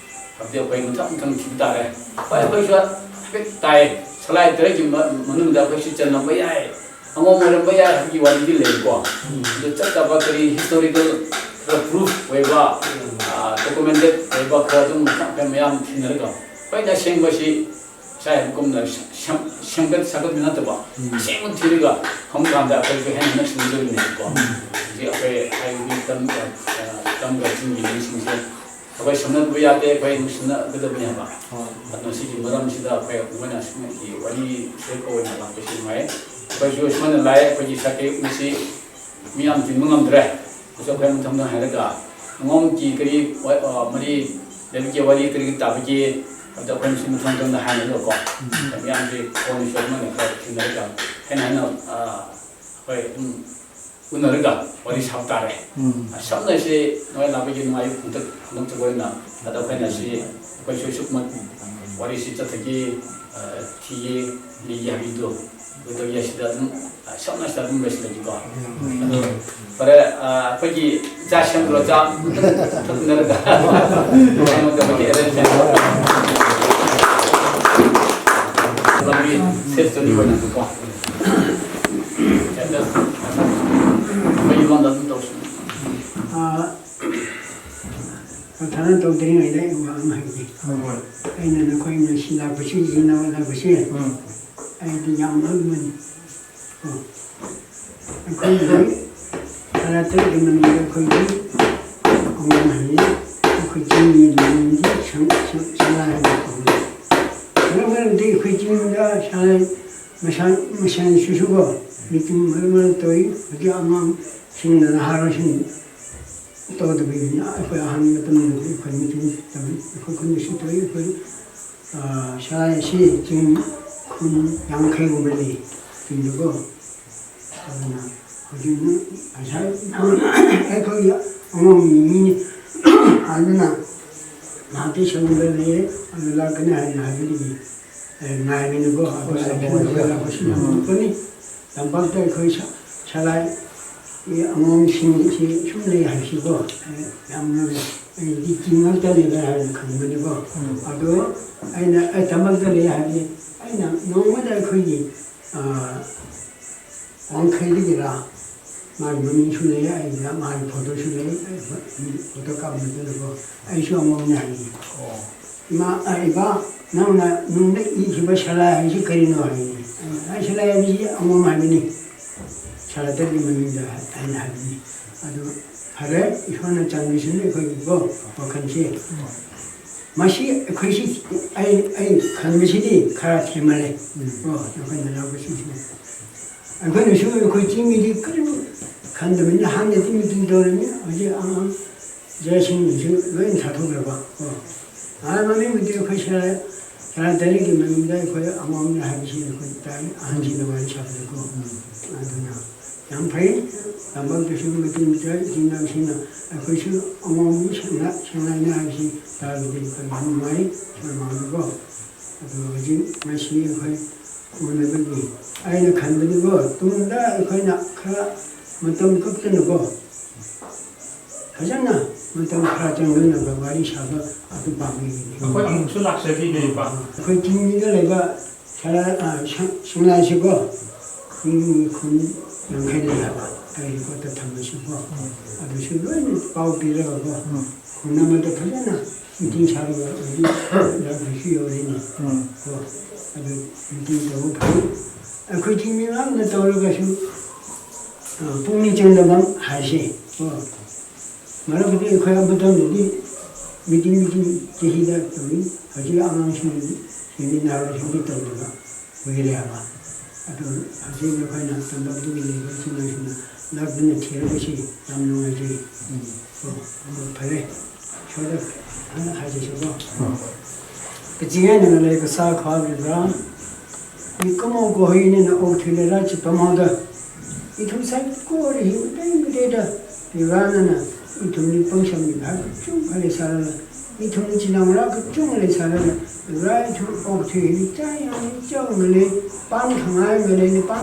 ꯍꯥꯏꯕꯗꯤ ꯑꯩꯈꯣꯏ ꯃꯊꯪ ꯃꯊꯪ ꯊꯤꯕ ꯇꯥꯔꯦ꯫ ꯍꯣꯏ, ꯑꯩꯈꯣꯏꯁꯨ ꯍꯥꯏꯐꯦꯠ ꯇꯥꯏ, ꯁꯂꯥꯏ ꯇꯔꯦꯠꯀꯤ ꯃ-, ꯃꯅꯨꯡꯗ ꯑꯩꯈꯣꯏꯁꯨ ꯆꯜꯂꯝꯕ ꯌꯥꯏ, ꯑꯃꯝ ꯑꯣꯏꯔꯝꯕ ꯌꯥꯏ ꯍꯥꯏꯕꯒꯤ ꯋꯥꯔꯤꯗꯤ ꯂꯩꯀꯣ꯫ ꯑꯗꯨ ꯆꯞ ꯆꯥꯕ ꯀꯔꯤ historical ꯈꯔ proof ꯑꯣꯏꯕ, ꯑ, documented ꯑꯣꯏꯕ ꯈꯔ ꯑꯗꯨꯝ ꯃꯌꯥꯝ ꯊꯦꯡꯅꯔꯒ ꯑꯩꯈꯣꯏꯅ ꯑꯁꯦꯡꯕꯁꯤ ꯉꯁꯥꯏ ꯍꯥꯏꯕꯒꯨꯝꯅ ꯁꯦꯝ-, ꯁꯦꯝꯒꯠ ꯁꯥꯒꯠꯄ ꯅꯠꯇꯕ, ꯑꯁꯦꯡꯕ ꯊꯤꯔꯒ ꯐꯪꯕ ꯀꯥꯟꯗ ꯑꯩꯈꯣꯏꯁꯨ ꯍꯦꯟꯅ ꯅꯛꯁꯤꯟꯅꯗꯣꯏꯅꯦꯕꯀꯣ꯫ ꯍꯧꯖꯤꯛ ꯑꯩꯈꯣꯏ ꯍꯥꯏꯕꯗꯤ ꯇꯝ-, ꯑ, ꯇꯝꯒ ꯆꯤꯡꯒꯤ ꯃꯤꯁꯤꯡꯁꯦ ꯑꯩꯈꯣꯏ ꯁꯝꯅꯗꯕ ꯌꯥꯗꯦ, ꯑꯩꯈꯣꯏ ꯅꯨꯡꯁꯤꯅꯒꯗꯕꯅꯦꯕ꯫ ꯑꯗꯨꯅ ꯁꯤꯒꯤ ꯃꯔꯝꯁꯤꯗ ꯑꯩꯈꯣꯏ ꯑꯗꯨꯃꯥꯏꯅ ꯁꯨꯝ ꯑꯩꯒꯤ ꯋꯥꯔꯤ ꯁꯦꯌꯔ ꯑꯣꯏꯅ ꯂꯥꯛꯄꯁꯤ ꯅꯨꯡꯉꯥꯏ꯫ ꯑꯩꯈꯣꯏꯁꯨ ꯁꯨꯃꯥꯏꯅ ꯂꯥꯛꯑꯦ, ꯑꯩꯈꯣꯏꯒꯤ ꯁꯥꯀꯩ ꯉꯁꯤ ꯃꯤ ꯌꯥꯝ ꯇꯤꯟꯕ ꯉꯝꯗ꯭ꯔꯦ꯫ ꯑꯩꯈꯣꯏꯁꯨ ꯑꯩꯈꯣꯏ ꯃꯊꯪ ꯃꯊꯪ ꯍꯥꯏꯔꯒ ꯑꯉꯣꯝꯒꯤ ꯀꯔꯤ ꯋꯥ-, ꯑ, ꯃꯔꯤ ꯂꯩꯕꯒꯦ, ꯋꯥꯔꯤ ꯀꯔꯤ ꯀꯔꯤ ꯇꯥꯕꯒꯦ, ꯑꯗꯣ ꯑꯩꯈꯣꯏ ꯃꯁꯤ ꯃꯊꯪ ꯃꯊꯪꯗ ꯍꯥꯏꯅꯔꯒꯀꯣ, ꯃꯤꯌꯥꯝꯁꯦ ꯐꯣꯟꯁꯨ ꯑꯗꯨꯃꯥꯏꯅ ꯈꯔ ꯊꯦꯡꯅꯔꯒ ꯍꯦꯟꯅ ꯍꯦꯟꯅ, ꯑ, ꯑꯩꯈꯣꯏ ꯑꯗꯨꯝ ꯎꯅꯔꯒ ꯋꯥꯔꯤ ꯁꯥꯕ ꯇꯥꯔꯦ꯫ ꯎꯝ꯫ ꯑ, ꯁꯝꯅ ꯁꯤ ꯅꯣꯏ ꯂꯥꯛꯄꯒꯤ ꯅꯨꯡꯉꯥꯏꯕ ꯐꯣꯡꯗꯣꯛ-, ꯐꯣꯡꯗꯣꯛꯆꯕ ꯑꯣꯏꯅ, ꯑꯗꯣ ꯑꯩꯈꯣꯏꯅ ꯁꯤ, ꯑꯩꯈꯣꯏꯁꯨ ꯁꯨꯞꯅ ꯋꯥꯔꯤꯁꯤ ꯆꯠꯊꯒꯦ, ꯑ, ꯊꯤꯌꯦ, ꯂꯤꯒꯦ ꯍꯥꯏꯕꯗꯨ ꯑꯗꯨꯗꯒꯤ ꯑꯁꯤꯗ ꯑꯗꯨꯝ, ꯑ, ꯁꯝꯅ ꯁꯤꯗ ꯑꯗꯨꯝ ꯂꯣꯏꯁꯤꯜꯂꯒꯦꯀꯣ꯫ ꯎꯝ꯫ ꯑꯗꯣ ꯐꯔꯦ, ꯑ, ꯑꯩꯈꯣꯏꯒꯤ ꯆꯥ ꯁꯦꯝꯗ꯭ꯔꯣ? ꯆꯥ ꯊꯛꯅꯔꯒ ꯀꯩꯅꯣ ꯇꯧꯕꯒꯤ arrangement ꯂꯝꯕꯤ ꯁꯦꯠ ꯆꯠꯂꯤ ꯑꯣꯏꯅꯀꯣ꯫ ꯀꯩꯝꯇ ꯑꯩꯈꯣꯏꯒꯤ ꯂꯣꯟꯗ ꯑꯗꯨꯝ ꯇꯧꯁꯤ꯫ ꯑꯥ, ꯄ꯭ꯔꯊꯥꯅ ꯇꯧꯗ꯭ꯔꯤꯉꯩꯗ ꯑꯩ ꯋꯥ ꯑꯃ ꯍꯥꯏꯒꯦ꯫ ꯍꯣꯏ, ꯍꯣꯏ꯫ ꯑꯩꯅ ꯅꯈꯣꯏ ꯉꯁꯤ ꯂꯥꯛꯄꯁꯤ, ꯌꯦꯡꯅꯕ ꯂꯥꯛꯄꯁꯤ, ꯎꯝ꯫ ꯑꯩꯗꯤ ꯌꯥꯝ ꯉꯛꯃꯟ-, ꯑꯣ꯫ ꯑꯩꯈꯣꯏꯒꯤ ꯈꯔ ꯇꯔꯦꯠꯀꯤ ꯃꯅꯨꯡꯗ ꯑꯩꯈꯣꯏꯒꯤ ꯑꯃꯅ ꯍꯥꯏꯌꯦ, ꯑꯩꯈꯣꯏ ꯆꯤꯡꯒꯤ ꯃꯃꯤꯡꯗꯤ ꯁꯪ-, ꯁꯪ-, ꯁꯂꯥꯏ ꯍꯥꯏꯅ ꯀꯧꯅꯩ꯫ ꯃꯔꯛ ꯃꯔꯛꯇ ꯑꯩꯈꯣꯏ ꯆꯤꯡꯗ ꯁꯂꯥꯏ ꯃꯁꯥ-, ꯃꯁꯥꯅꯁꯨ ꯁꯨꯀꯣ, ꯃꯤꯇꯤꯡ ꯃꯔꯛ ꯃꯔꯛ ꯇꯧꯏ꯫ ꯍꯧꯖꯤꯛ ꯑꯉꯥꯡꯁꯤꯡꯅ, ꯅꯍꯥꯔꯣꯜꯁꯤꯡ ꯇꯧꯗꯕꯒꯤꯅꯤ꯫ ꯑꯩꯈꯣꯏ ꯑꯍꯥꯟꯕ ꯃꯇꯝꯗꯗꯤ ꯑꯩꯈꯣꯏ ꯃꯤꯇꯤꯡ ꯇꯧꯏ, ꯑꯩꯈꯣꯏ ꯈꯨꯟꯗꯁꯨ ꯇꯧꯏ꯫ ꯑꯩꯈꯣꯏ, ꯑ, ꯁꯂꯥꯏ ꯑꯁꯤ ꯆꯤꯡ ꯈꯨꯟ ꯌꯥꯡꯈꯩꯒꯨꯝꯕ ꯂꯩ ꯆꯤꯡꯗꯀꯣ꯫ ꯑꯗꯨꯅ ꯍꯧꯖꯤꯛ ꯉꯁꯥꯏ ꯑꯩꯈꯣꯏꯒꯤ ꯑꯉꯥꯡꯒꯤ ꯃꯤꯅꯤ꯫ ꯑꯗꯨꯅ ꯃꯍꯥꯛꯇꯤ ꯁꯪꯗ ꯂꯩꯌꯦ, ꯑꯗꯨ ꯂꯥꯛꯀꯅꯤ ꯍꯥꯏꯅ ꯍꯥꯏꯕꯗꯒꯤ, ꯑꯦ, ꯉꯥꯏꯕꯅꯤꯀꯣ꯫ ꯑꯩꯈꯣꯏ ꯍꯣꯏ, ꯂꯥꯛꯄꯁꯤ ꯍꯣꯏ, ꯍꯣꯏ꯫ ꯂꯥꯛꯄꯁꯤ ꯌꯥꯝ ꯎꯝ꯫ ꯅꯣꯛꯄꯅꯤ꯫ ꯇꯝꯄꯥꯛꯇ ꯑꯩꯈꯣꯏ ꯁ-, ꯁꯂꯥꯏꯒꯤ ꯑꯉꯥꯡꯁꯤꯡꯁꯤ ꯁꯨꯝ ꯂꯩ ꯍꯥꯏꯕꯁꯤꯀꯣ, ꯑꯦ, ꯌꯥꯝꯅ ꯑꯩꯗꯤ ꯆꯤꯡ ꯉꯛꯇ ꯂꯩꯕ꯭ꯔꯥ ꯍꯥꯏꯅ ꯈꯟꯕꯅꯤꯀꯣ꯫ ꯎꯝ꯫ ꯑꯗꯣ ꯑꯩꯅ, ꯑꯩ ꯇꯝꯄꯥꯛꯇ ꯂꯩ ꯍꯥꯏꯕꯗꯤ ꯑꯩꯅ ꯅꯣꯡꯃꯗ ꯑꯩꯈꯣꯏꯒꯤ, ꯑ, ꯋꯥꯡꯈꯩꯗꯒꯤꯔꯥ, ꯃꯥꯒꯤ ꯃꯃꯤꯡꯁꯨ ꯂꯩ, ꯑꯩꯒꯤꯗ ꯃꯥꯒꯤ ꯐꯣꯇꯣꯁꯨ ꯂꯩ, ꯑꯩ ꯐꯣ-, ꯐꯣꯇꯣ ꯀꯥꯞꯄ ꯅꯠꯇꯅꯀꯣ, ꯑꯩꯁꯨ ꯑꯉꯥꯡꯅꯤ ꯍꯥꯏꯅꯤ꯫ ꯑꯣ꯫ ꯏꯃꯥ, ꯑ, "ꯏꯄꯥ, ꯅꯪꯅ ꯅꯨꯡꯗ ꯏꯈꯤꯕ ꯁꯂꯥꯏ ꯍꯥꯏꯁꯤ ꯀꯔꯤꯅꯣ?" ꯍꯥꯏꯅꯤ꯫ ꯑꯩꯅ, "ꯑꯩ ꯁꯂꯥꯏ ꯍꯥꯏꯕꯁꯤ ꯑꯉꯥꯡ ꯍꯥꯏꯕꯅꯤ, ꯁꯂꯥꯏ ꯇꯔꯦꯠꯀꯤ ꯃꯃꯤꯡꯗ" ꯍꯥꯏꯅ ꯍꯥꯏꯕꯅꯤ꯫ ꯑꯗꯨ ꯐꯔꯦ, ꯏꯁꯣꯔꯅ ꯆꯥꯟꯕꯤꯁꯅꯨ ꯑꯩꯈꯣꯏꯒꯤꯀꯣ ꯋꯥꯈꯜꯁꯤ꯫ ꯃꯁꯤ ꯑꯩꯈꯣꯏꯁꯤ, ꯑꯩ, ꯑꯩ ꯈꯟꯕꯁꯤꯗꯤ ꯈꯔ ꯊꯦꯡꯃꯜꯂꯦ꯫ ꯎꯝ꯫ ꯀꯣ, ꯅꯈꯣꯏ ꯅꯅꯥꯎꯄꯥꯁꯤꯡꯁꯤꯅ꯫ ꯑꯩꯈꯣꯏꯅꯁꯨ ꯑꯩꯈꯣꯏ ꯆꯤꯡꯃꯤꯗꯤ ꯀꯔꯤꯝ ꯈꯟꯗꯕꯅꯤꯅ ꯍꯥꯟꯅꯗꯤ ꯃꯤꯇꯤꯡ ꯇꯧꯔꯝꯃꯤ, ꯍꯧꯖꯤꯛ ꯑꯉꯥꯡ ꯖꯥꯁꯤꯡꯁꯤꯁꯨ ꯂꯣꯏꯅ ꯊꯥꯗꯣꯛꯈ꯭ꯔꯕ ꯀꯣ꯫ ꯑꯥ, ꯃꯃꯤꯡꯕꯨꯗꯤ ꯑꯩꯈꯣꯏ ꯁꯦꯔꯥ, ꯁꯦꯔꯥ ꯇꯔꯦꯠꯀꯤ ꯃꯅꯨꯡꯗ ꯑꯩꯈꯣꯏ ꯑꯉꯥꯡꯅꯤ ꯍꯥꯏꯕꯁꯤ ꯑꯩꯈꯣꯏ ꯇꯥꯏ, ꯑꯍꯟꯁꯤꯡꯅ ꯋꯥꯔꯤ ꯁꯥꯕꯗꯀꯣ꯫ ꯑꯗꯨꯅ ꯌꯥꯝ ꯐꯩ꯫ ꯇꯝꯄꯥꯛꯇꯁꯨ ꯃꯇꯤꯛ ꯃꯆꯥ ꯏꯆꯤꯟ ꯏꯅꯥꯎꯁꯤꯡꯅ ꯑꯩꯈꯣꯏꯁꯨ ꯑꯉꯥꯡꯕꯨ ꯁꯦꯡꯅ-, ꯁꯦꯡꯅꯥꯏꯅ ꯍꯥꯏꯕꯁꯤ ꯇꯥꯕꯗ ꯑꯩꯈꯣꯏ ꯌꯥꯝ ꯅꯨꯡꯉꯥꯏ꯫ ꯁꯨꯃꯥꯏꯅꯀꯣ꯫ ꯑꯗꯣ ꯍꯧꯖꯤꯛ ꯉꯁꯤ ꯑꯩꯈꯣꯏ ꯎꯅꯕꯒꯤ ꯑꯩꯅ ꯈꯟꯕꯗꯤꯀꯣ, ꯇꯨꯡꯗ ꯑꯩꯈꯣꯏꯅ ꯈꯔ ꯃꯇꯝ ꯀꯛꯇꯅꯀꯣ, ꯐꯖꯅ ꯃꯇꯝ ꯈꯔ ꯆꯪꯍꯜꯂꯒ ꯋꯥꯔꯤ ꯁꯥꯕ ꯑꯗꯨ ꯄꯥꯝꯃꯤ꯫ ꯑꯩꯈꯣꯏ ꯑꯃꯨꯛꯁꯨ ꯂꯥꯛꯆꯈꯤꯒꯦ, ꯏꯄꯥ꯫ ꯑꯩꯈꯣꯏ ꯆꯤꯡꯃꯤꯗ ꯂꯩꯕ ꯁꯔꯥ-, ꯑ, ꯁ-, ꯁꯉꯥꯏꯁꯤꯀꯣ, ꯆꯤꯡꯃꯤ ꯈꯨꯟ ꯌꯥꯡꯈꯩ ꯂꯩ ꯍꯥꯏꯕ, ꯑꯩ ꯔꯦꯀꯣꯔꯠꯇ ꯊꯝꯃꯁꯤꯀꯣ꯫ ꯑꯗꯨꯁꯨ ꯂꯣꯏꯅ ꯄꯥꯎ ꯄꯤꯔꯒꯀꯣ, ꯎꯝ꯫ ꯈꯨꯟ ꯑꯃꯗ ꯐꯖꯅ ꯃꯤꯇꯤꯡ ꯁꯥꯔꯒ ꯍꯧꯖꯤꯛ ꯂꯥꯛꯄꯁꯨ ꯌꯧꯔꯦꯅꯦ꯫ ꯎꯝ꯫ ꯀꯣ, ꯑꯗꯨ ꯃꯤꯇꯤꯡ ꯇꯧꯕ ꯐꯩ꯫ ꯑꯩꯈꯣꯏ ꯆꯤꯡꯃꯤ ꯉꯥꯛꯅ ꯇꯧꯔꯒꯁꯨ, ꯑ, ꯄꯨꯛꯅꯤꯡ ꯆꯪꯗꯕ ꯍꯥꯏꯁꯦ꯫ ꯀꯣ, ꯃꯔꯝꯗꯤ ꯑꯩꯈꯣꯏ ꯑꯃꯇꯪꯗꯗꯤ ꯃꯤꯇꯤꯡ, ꯃꯤꯇꯤꯡ ꯆꯍꯤꯗ ꯇꯧꯏ꯫ ꯍꯧꯖꯤꯛ ꯑꯉꯥꯡꯁꯤꯡꯗꯤ, ꯁꯤꯡꯗꯤ ꯅꯍꯥꯔꯣꯜꯁꯤꯡꯗꯤ ꯇꯧꯗꯕ ꯀꯨꯏꯔꯦ ꯍꯥꯏꯕ꯫ ꯑꯗꯨ ꯍꯧꯖꯤꯛ ꯑꯩꯈꯣꯏꯅ ꯇꯝꯄꯥꯛꯇꯨꯒꯤ ꯂꯩꯕ ꯏꯆꯤꯟ ꯏꯅꯥꯎꯁꯤꯡꯅ ꯂꯥꯛꯇꯨꯅ ꯊꯤꯔꯛꯄꯁꯤ ꯌꯥꯝ ꯅꯨꯡꯉꯥꯏꯖꯩ꯫ ꯀꯣ, ꯑꯗꯨ ꯐꯔꯦ꯫ ꯁꯣꯏꯗ ꯍꯥꯏꯖꯁꯤꯀꯣ꯫ ꯀꯆꯤꯡ ꯍꯥꯏꯅ ꯂꯩꯕ ꯁꯥ ꯈ꯭ꯋꯥꯕꯤꯕ꯭ꯔꯥ? ꯃꯤꯀꯨꯝ ꯑꯃ ꯀꯣꯍꯩꯅꯤꯅ ꯑꯣꯛ ꯊꯤꯜꯂꯦꯔꯥ ꯆꯤꯠꯄ ꯃꯥꯡꯗ꯫ ꯏꯊꯨꯝ ꯁꯥꯏ ꯀꯣꯔꯤ ꯍꯤꯡ ꯇꯦꯡ ꯇꯦꯗ꯫ ꯏꯕ꯭ꯔꯥꯅꯅ ꯏꯊꯨꯝꯅꯤ ꯄꯪꯁꯝꯅꯤ ꯚꯥꯏ ꯀꯆꯨꯝ ꯈꯔꯦ ꯁꯥꯔꯅ꯫ ꯏꯊꯨꯝꯅꯤ ꯆꯤꯅꯥꯎꯔꯥ ꯀꯆꯨꯝ ꯂꯩ ꯁꯥꯔꯅ꯫ ꯏꯕ꯭ꯔꯥ ꯏꯊꯨꯝ ꯑꯣꯛ ꯊꯤꯜꯂꯤ ꯆꯥ ꯌꯥꯝꯅꯤ ꯆꯥꯎꯅ ꯂꯩ꯫ ꯄꯥꯟ ꯈꯉꯥꯏ ꯃ ꯂꯩ ꯅꯤꯄꯥ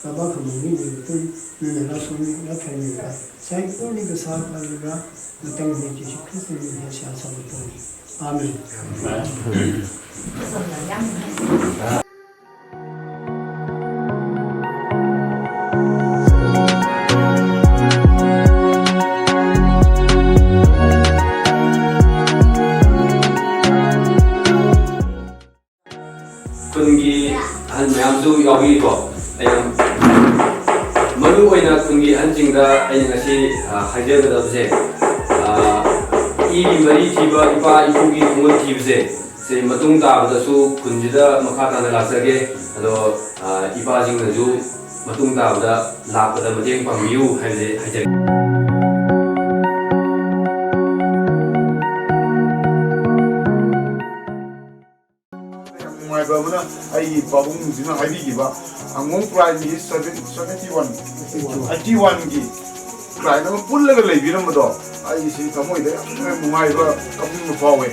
ꯀꯕꯥ ꯈꯃꯪꯅꯤ ꯂꯩ ꯇꯨꯝ ꯅꯅ ꯂꯥꯁꯣꯡꯅꯤ ꯂꯥ ꯐꯔꯅꯤ ꯚꯥꯏ꯫ ꯁꯥꯏ ꯀꯣꯔꯤ ꯀ ꯁꯥ ꯈ꯭ꯋꯥꯕꯤꯕ꯭ꯔꯥ? ꯃꯇꯝ ꯍꯦꯟ ꯖꯤꯁꯨ ꯈ꯭ꯔꯤꯁꯇ ꯃꯤꯡꯗ ꯁꯦꯜ ꯁꯥꯕ ꯇꯧꯔꯤ꯫ ꯑꯥꯃꯦꯟ꯫ ꯈꯨꯟꯒꯤ ꯑꯍꯜ ꯃꯌꯥꯝꯁꯨ ꯌꯥꯎꯕꯤꯀꯣ꯫ ꯑꯩꯅ ꯃꯔꯨ ꯑꯣꯏꯅ ꯈꯨꯟꯒꯤ ꯑꯍꯜꯁꯤꯡꯗ ꯑꯩꯅ ꯉꯁꯤ, ꯑ, ꯍꯥꯏꯖꯒꯗꯕꯁꯦ, ꯑ, ꯏꯒꯤ ꯃꯔꯤ ꯊꯤꯕ, ꯏꯄꯥ ꯏꯄꯨꯒꯤ ꯈꯣꯡꯒꯨꯜ ꯊꯤꯕꯁꯦ, ꯁꯤ ꯃꯇꯨꯡ ꯇꯥꯕꯗꯁꯨ ꯈꯨꯟꯁꯤꯗ ꯃꯈꯥ ꯇꯥꯅ ꯂꯥꯛꯆꯒꯦ꯫ ꯑꯗꯣ, ꯑ, ꯏꯄꯥꯁꯤꯡꯅꯁꯨ ꯃꯇꯨꯡ ꯇꯥꯕꯗ ꯂꯥꯛꯄꯗ ꯃꯇꯦꯡ ꯄꯥꯡꯕꯤꯌꯨ ꯍꯥꯏꯕꯁꯦ ꯍꯥꯏꯖꯒꯦ꯫ ꯌꯥꯝ ꯅꯨꯡꯉꯥꯏꯕ ꯑꯃꯅ, ꯑꯩꯒꯤ ꯄꯥꯕꯨꯡꯁꯤꯅ ꯍꯥꯏꯕꯤꯈꯤꯕ, ꯑꯉꯣꯝ ꯀ꯭ꯔꯥꯏꯝꯒꯤ seventy one, eighty one ꯒꯤ ꯀ꯭ꯔꯥꯏꯝ ꯑꯃ ꯄꯨꯜꯂꯒ ꯂꯩꯕꯤꯔꯝꯕꯗꯣ, ꯑꯩꯁꯤ ꯊꯃꯣꯏꯗ ꯌꯥꯝꯅ ꯅꯨꯡꯉꯥꯏꯕ, ꯀꯞꯅꯤꯡꯕ ꯐꯥꯎꯋꯦ꯫